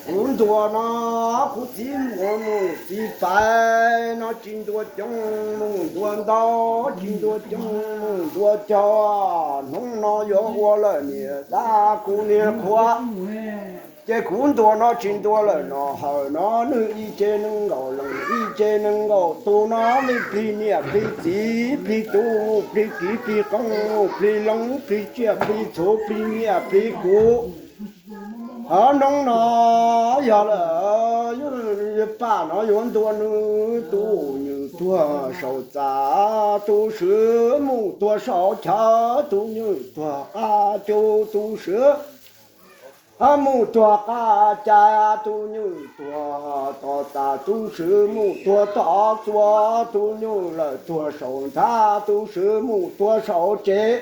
Kuv ntuas no, kuv txiv muas mus txiv pais no tsis ntuas coob mus ntuas ntau, tsis ntuas coob mus ntuas cog. Hnub no yuav ua lawm niam tab kuv niag qhua, ces kuv ntuas no tsis ntuas lawm no hawm no, nws ib ce nees nkaum leej, ib ce nees nkaum tus no, nws plig niam plig txiv, plig tub plig kiv, plig qoob plig loo, plig tsiaj plig txhu, plig niam plig kuv. Hnub no yog lawm, yawg Paj no yuav ntuas nws tus nywj tuag saum txaj, tus swv mus tuag saum chaw, tus nywj tuag qab cub, tus swv mus tuag qab cai, tus nywj tuag tom txaj, tus swv mus tuag tom txua, tus nywj lawm tuag saum nthab, tus swv mus tuag saum tsev.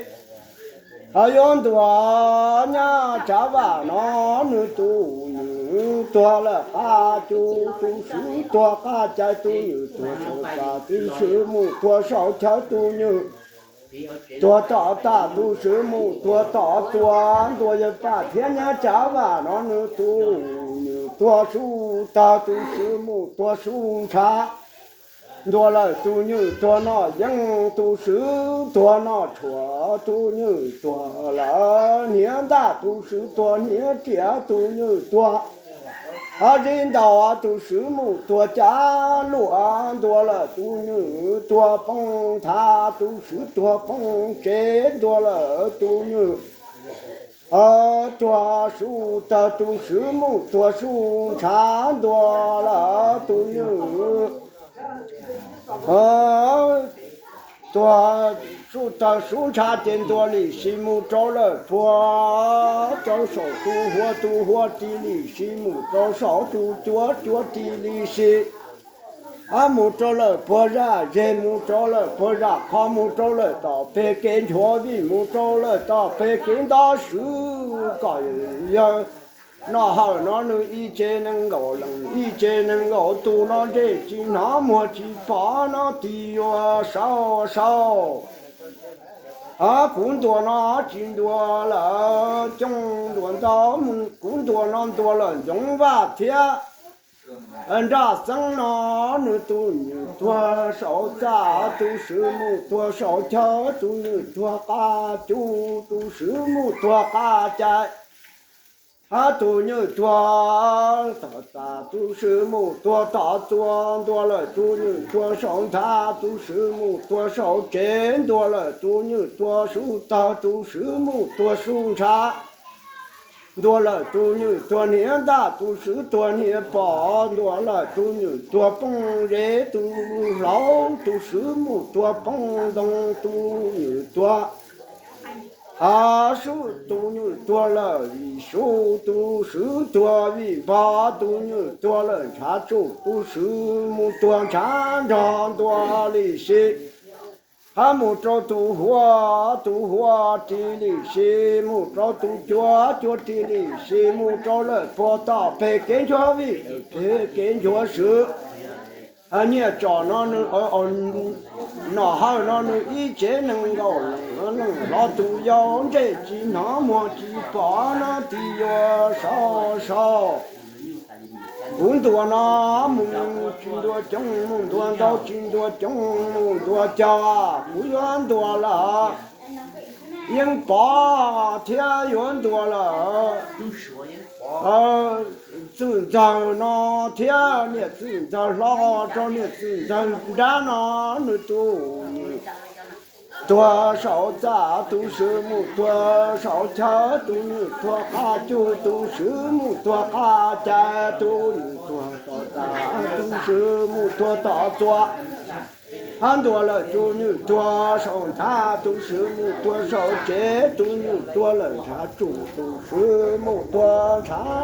Ho yuav ntuas nyab Tsav Vaj no, nws tus nywj tuag lawm qab cub, tus swv tuag qab cai, tus nywj tuag saum txaj, tus swv mus tuag saum chaw, tus nywj tuag tom txaj, tus swv mus tuag tom txua. Ntuas yawg Paj thiab nyab Tsav Vaj no, nws tus nywj tuag sub tawg, tus swv mus tuag sub ntshav. Ntuas lawm tus nywj tuag noj yeeb, tus swv tuag noj tshuaj, tus nywj tuag lawm hniav ntaj, tus swv tuag hniav riam, tus nywj tuag ho zib ntaus, tus swv mus tuag cav luam. Ntuas lawm tus nywj tuag poob thav, tus swv tuag poob tsev. Ntuas lawm tus nywj tuag sub tawg, tus swv mus tuag sub ntshav. Ntuas lawm tus nywj tuag sub tawg sub ntshav, ces ntuas li si mus rau lawm puag rau saum tus huab, tus huab ris li si mus rau saum tus cuab, cuab ris li si mus rau lawm puag zaj zeg, mus rau lawm puag zaj qhov, mus rau lawm tom peg kev nchuav vij, mus rau lawm tom peg kev ntab swv. Kom yawg noj hawm no nws ib ce nees nkaum leej, ib ce nees nkaum tus no ntsej tsis hnov muag tsis pom no tig yuav sau sau. Kuv ntuas no tsis ntuas lawm coob ntuas ntau, kuv ntuas no ntuas lawm Ntxoov Vaj thiab Nraj Xeeb no, nws tus nywj tuag saum txaj, tus swv mus tuag saum chaw, tus nywj tuag qab cub, tus swv mus tuag qab cai. Hab tus nywj tuag tom txaj, tus swv mus tuag tom txua. Ntuas lawm tus nywj tuag saum nthab, tus swv mus tuag saum tsev. Ntuas lawm tus nywj tuag sub tawg, tus swv mus tuag sub ntshav. Ntuas lawm tus nywj tuag hniav ntaj, tus swv tuag hniav pom. Ntuas lawm tus nywj tuag poob zeb, tus hlau, tus swv mus tuag poob ntoo, tus nywj tuag ha sub, tus nywj tuag lawm vij sub, tus swv tuag vij npog, tus nywj tuag lawm ntshav tsuj, tus swv mus tuag ntshav nrog. Ntuas li si hab mus rau tus huab, tus huab ris li si mus rau tus cuab, cuab ris li si mus rau lawm puag tom peg kev nchuav vij, peg kev nchuav swv. Nyiaj tsom no nws, noj hawm no nws ib tsev nees nkaum leej, leej hlob tus yau ntsej tsis hnov muag tsis pom no tig yuav sau sau. Kuv ntuas no mus tsis ntuas coob mus ntuas ntau, tsis ntuas coob mus ntuas cog, kuv yuav ntuas lawm Yeeb Pov thiab yuav ntuas lawm txwj ntxawg no thiab niam txwj ntxawg hlob rau niam txwj ntxawg nrab no, nws tus nywj tuag saum txaj, tus swv mus tuag saum chaw, tus nywj tuag qab cub, tus swv mus tuag qab cai, tus nywj tuag tom txaj, tus swv mus tuag tom txua. Hab ntuas lawm tus nywj tuag saum nthab, tus swv mus tuag saum tsev, tus nywj tuag lawm ntshav tsuj, tus swv mus tuag ntshav